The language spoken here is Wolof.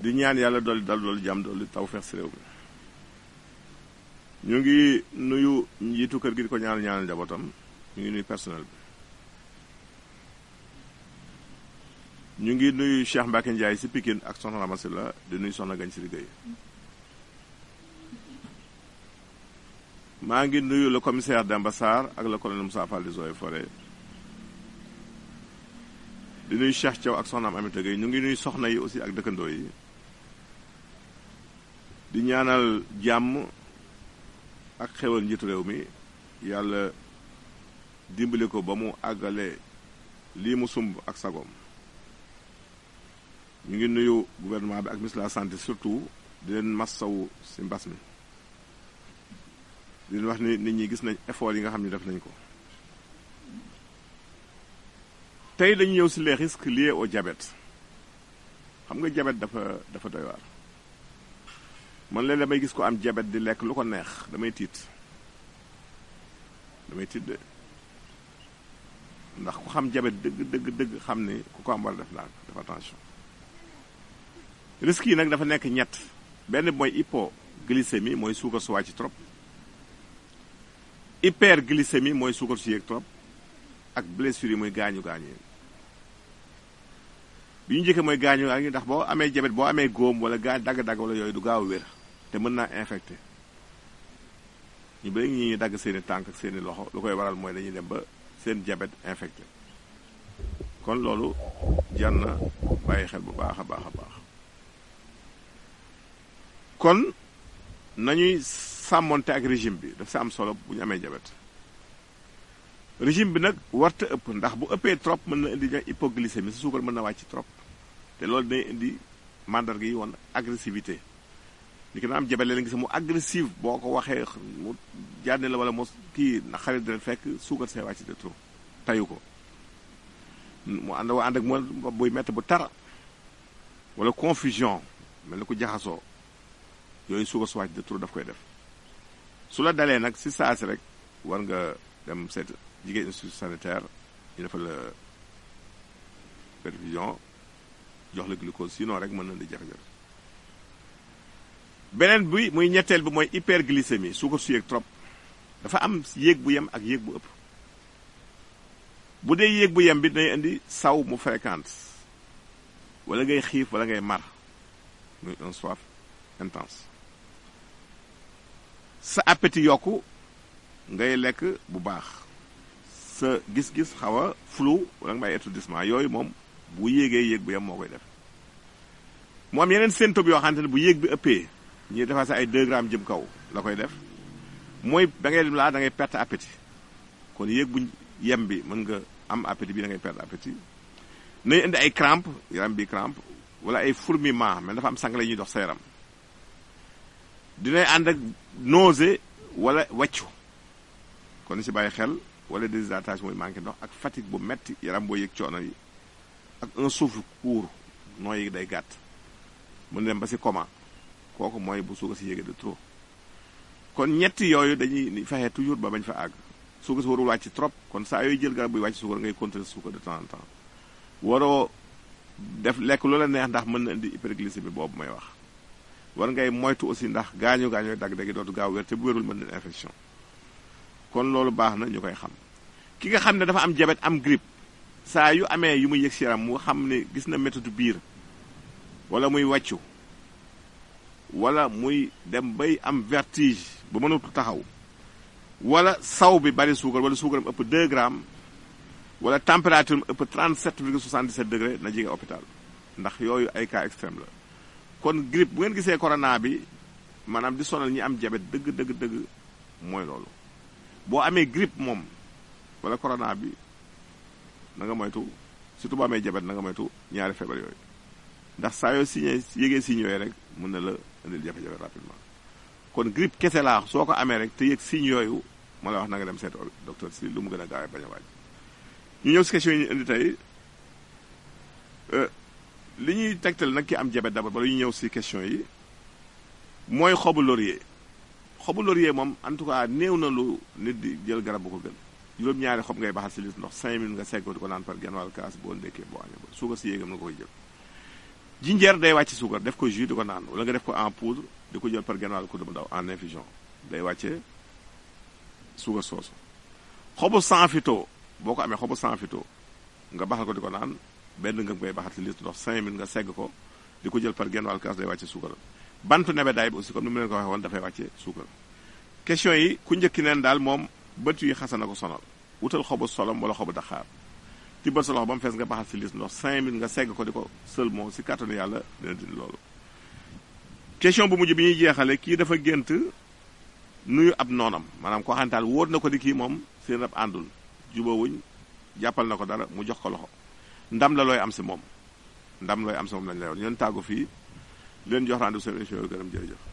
di ñaan yàlla dolli dal dolli jàmm dolli tawfeex si réew mi ñu ngi nuyu njiitu kër gi di ko ñaanal njabootam ñu ngi nuyu personnel bi ñu ngi nuyu Cheikh Mbacke Ndiaye si Pikine ak soxna Ramasi la di nuyu soxna Gañ si liggéey maa ngi nuyu le commissaire Demba Sarr ak le colonel Moussa Fall des Eaux et Forêts di nuyu Cheikh Thiaw ak soxnaam Amita Gueye ñu ngi nuyu soxna yi aussi ak dëkkandoo yi di ñaanal jàmm ak xewal njiitu réew mi yàlla dimbali ko ba mu àggale lii mu sumb ak sagoom ñu ngi nuyu gouvernement bi ak ministre de la santé surtout di leen massawu ci mbas mi di leen wax ni nit ñi gis nañ effort yi nga xam ne def nañ ko tey dañu ñëw ci les risques liés au diabète xam nga diabète dafa doy waar man leen damay gis ko am diabète di lekk lu ko neex damay tiit de ndax ku xam diabète dëgg xam ni ku ko am war a def ndànk def attention risques yi nag dafa nekk ñett benn bi mooy hypoglycémie mooy suukar su wàcc trop hyperglycémie mooy suukar su yéeg trop ak blessure yi mooy gaañu yi bi ñu njëkkee mooy gaañu ndax boo amee diabète boo amee góom wala dagg-dagg wala yooyu du gaaw a wér te mën naa infecté ñu bëri ñi dagg seeni tànk ak seeni loxo lu koy waral mooy dañuy dem ba seen diabète infecté kon loolu jar na bàyyi xel bu baax a baax kon nañuy sàmmonte ak régime bi daf si am solo bu ñu amee diabète régime bi nag warta ëpp ndax bu ëppee trop mën na indi hypoglycémie si suukar mën na wàcc trop te loolu day indi mandarga yi woon agressivité li ki na am diabète leen gis mu agressive boo ko waxee mu jànne la wala mo kii na xarit dina fekk suukar see wàcc de trop tayu ko mu ànd ak mo buy métti bu tara wala confusion mel ni ko jaxasoo yooyu suukar su wàcc de trop daf koy def su la dalee nag si saasi rek war nga dem seet jigéen institut sanitaire ñu defal la perfusion jox la glucose sinon rek mën na di jafe-jafe beneen bi muy ñetteel bi mooy hyperglycémie suukar su yéeg trop dafa am yéeg bu yem ak yéeg bu ëpp bu dee yéeg bu yem bi day indi saw mu fréquente wala ngay xiif wala ngay mar muy un soif intense sa appétit yokku ngay lekk bu baax sa gis-gis xaw a flou wala nga may étourdissement yooyu moom bu yéegee yéeg bu yem moo koy def mu am yeneen symptômes yoo xamante ne bu yéeg bi ëppee ñuy defar sa ay 2 grammes jëm kaw la koy def mooy da ngay dem laa da ngay perte appétit kon yéeg bu yem bi mën nga am appétit bi da ngay perte appétit nay indi ay crampe yaram bi crampe wala ay fourmillement mais dafa am sang la ñuy dox sa yaram dinay ànd ak nausée wala wàccu kon ni si bàyyi xel wala déshydratation mooy manqué ndox ak fatigue bu metti yaram boo yëg coono yi ak un souffle court nooy yi day gàtt mën dem ba si coma kooku mooy bu suukar si yéegee de trop kon ñetti yooyu dañuy fexe toujours ba bañ fa àgg suukar si warul wàcc trop kon saa yooyu jël garab buy wàcc suukar ngay contrôler suukar de temps en temps waroo def lekk loola neex ndax mën na indi hyperglycémie boobu may wax war ngay moytu aussi ndax gaañu dagg-dagg dootu gaaw wér te bu wérul mën na infection kon loolu baax na ñu koy xam ki nga xam ne dafa am diabète am grippe saa yu amee yu muy yëg si yaram mu xam ne gis na méthode biir wala muy wàccu wala muy dem bay am vertige ba mënatu taxaw wala saw bi bari suukar wala suukaram ëpp 2 grammes wala température am ëpp 37,77 degré na jege hôpital ndax yooyu ay cas extrême la kon grippe bu ngeen gisee corona bi maanaam di sonal ñi am diabète dëgg mooy loolu boo amee grippe moom wala corona bi na nga moytu surtout boo amee diabète na nga moytu ñaari feebar yooyu ndax saa yoo signé yégee signes yooyu rek mën na la indil jafe-jafe rapidement kon grippe kese laa soo ko amee rek te yëg signes yooyu ma la wax na nga dem seet docteur si lu mu gën a gaawee bañ a waaj ñu ñëw si question yi ñu indi tey li ñuy tegtal nag ki am diabète d'abord bala ñu ñëw si question yi mooy xobu laurier moom en tout cas néew na lu nit di jël garab bu ko gën juróom-ñaari xob ngay baxal si lis ndox 5 minutes nga segg ko di ko naan par genn wàll kaas boo ndekkee boo añee ba suukar si yéegam nga koy jël jinjeer day wàcce suukar def ko jus di ko naan wala nga def ko en poudre di ko jël par genn wàll kudd bu ndaw en infusion day wàcce suukar soosu. xobu sanfito boo ko amee xobu sanfito nga baxal ko di ko naan benn nga koy baxal ci litre ndox 5 minutes nga segg ko di ko jël par genn wàll kaas day wàcce suukar. bantu nebedaay bi aussi comme ni mu leen ko waxee woon dafay wàcce suukar. question yi ku njëkki neen daal moom bët yi xasana ko sonal wutal xobu solom wala xobu daxaar tibbal sa loxo ba mu fees nga baxal ci litre ndox 5 minutes nga segg ko di ko seulement si kàttanu yàlla dina dindi loolu. question bu mujj bi ñuy jeexale kii dafa gént nuyu ab noonam maanaam koo xantaal wóor na ko di kii moom seen rab àndul jubawuñ jàppal na ko dara mu jox ko loxo ndam la looy am si moom lañ lay woon ñeen tàggu fii leen jox rendez-vous seen émission yi gërëm jërëjëf